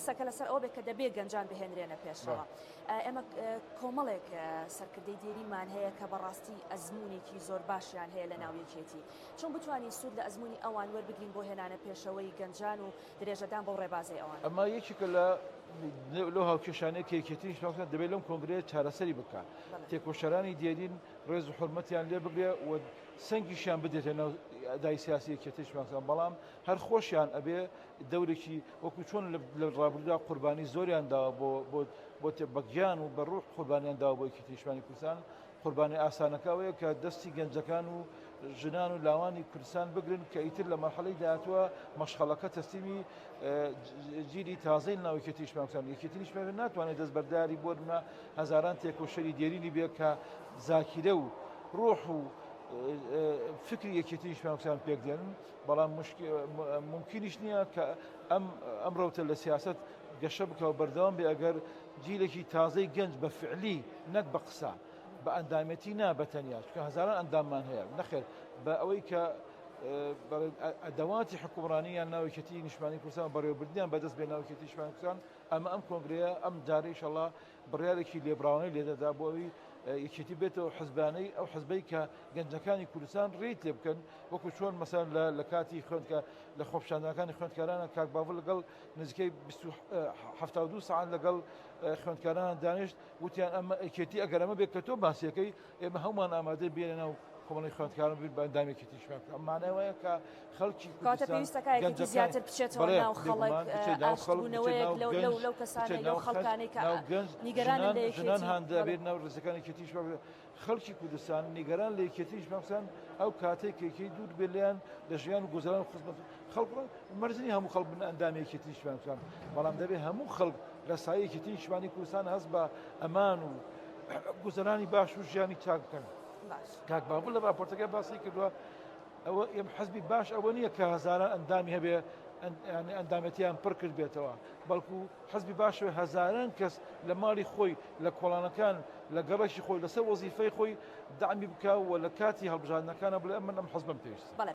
قسەکە لەسەر ئەوە بێت کە دەبێ گەنجان بهێنرێنە پێشەوە. ئێمە کۆمەڵێک سەرکردەی دێرینمان هەیە کە بەڕاستی ئەزموونێکی زۆر باشیان هەیە لە ناو یەکێتی. چۆن بتوانین سوود لە ئەزموونی ئەوان وەربگرین بۆ هێنانە پێشەوەی گەنجان و درێژەدان بەو ڕێبازەی ئەوان؟ ئەمە یەکێکە لە لەو هاوکێشانەی کە یەکێتی نیشتمانی کوردستان دەبێت لەم کۆنگرەیە چارەسەری بکات. تێکۆشەرانی دێرین ڕێز و حورمەتیان لێ بگرێ و سەنگیشیان بدرێتە ناو ئەدای سیاسی یەکێتی نیشتمانی کوردستان، بەڵام هەر خۆشیان ئەبێ دەورێکی وەکو چۆن لە ڕابردوودا قوربانی زۆریان داوە بۆ بۆ بۆ بە گیان و بە ڕوح قوربانیان داوە بۆ یەکێتی نیشتمانی کوردستان قوربانی ئاسانەکە ئەوەیە کە دەستی گەنجەکان و ژنان و لاوانی کوردستان بگرن کە ئیتر لە مەرحەلەی داهاتووە مەشخەڵەکە تەسلیمی جیلی تازەی ناو یەکێتی نیشتمانی کوردستان یەکێتی نیشتمانی ناتوانێت دەستبەرداری بۆ نمونە هەزاران تێکۆشەری دێرینی بێ کە زاکیرە و ڕۆح و فکری یەکێتی نیشتمانی کوردستان پێک دێنن بەڵام مومکینیش نییە کە ئەم ئەم ڕەوتە لە سیاست گەشە بکە و بەردەوام بێ ئەگەر جیلێکی تازەی گەنج بە فعلی نەک بە قسە بە ئەندامێتی نا بە تەنیا چونکە هەزاران ئەنداممان هەیە نەخێر بە ئەوەی کە ئەدەواتی حکومڕانی یان ناوێکێتی نیشمانی کوردستان بەڕێوەبردنیان بەدەست بێ ناوێکێتی نیشمانی کوردستان ئەمە ئەم کۆنگرەیە ئەم جارەی ئیشەڵا بڕیارێکی لێبڕاوانەی لێدەدا بۆ ئەوی یەکێتی بێتەوە حزبانەی ئەو حزبەی کە گەنجەکانی کوردستان ڕێی تێ بکەن وەکو چۆن مەسەن لە کاتی خوێندکە لە خۆپیشاندانەکانی خوێندکارانە کاک باڤڵ لەگەڵ نزیکەی 72 سەعات لەگەڵ خوێندکاران دانیشت وتیان ئەمە یەکێتی ئەگەر ئەمە بێت کە تۆ باسیەکەی ئێمە هەمووان ئامادە بێنە ناو کۆمەڵی خوێندکاران بین بە ئەندامێکی تیشمان بکە مانای وایە کە خەڵکی کاتە پێویستەکە یەکێتی زیاتر بچێتەوە ناو خەڵک ئاشتبوونەوەیەک لەو لەو لەو کەسانەی لەو خەڵکانەی کە نیگەرانن لە یەکێتی ژنان هاندا بێت ناو ڕیزەکانی یەکێتیش خەڵکی کوردستان نیگەران لە یەکێتی نیشتمانی ئەو کاتێک کە یەکێتی دوور بێت لێیان لە ژیان و گوزەران و خزمەت خەڵک مەرج نییە هەموو خەڵک بن ئەندامی یەکێتی نیشتمانی کوردستان بەڵام دەبێت هەموو خەڵک لە سایەی یەکێتی نیشتمانی کوردستان هەست بە ئەمان و گوزەرانی باش و ژیانی چاک بکەن کاک بابو لە راپۆرتەکە باسی کردووە ئەوە ئێم حزبی باش ئەوە نییە کە هەزاران ئەندامی هەبێ ئەندامەتیان پڕ کرد بێتەوە بەڵکو حزبی باشە هەزاران کەس لە ماڵی خۆی لە کۆڵانەکان لە گەڕەکی خۆی لەسەر وەزیفەی خۆی دەعمی بکا و لە کاتی هەڵبژاردنەکانە بڵێ من ئەم حزبم پێویستە. بەڵێ.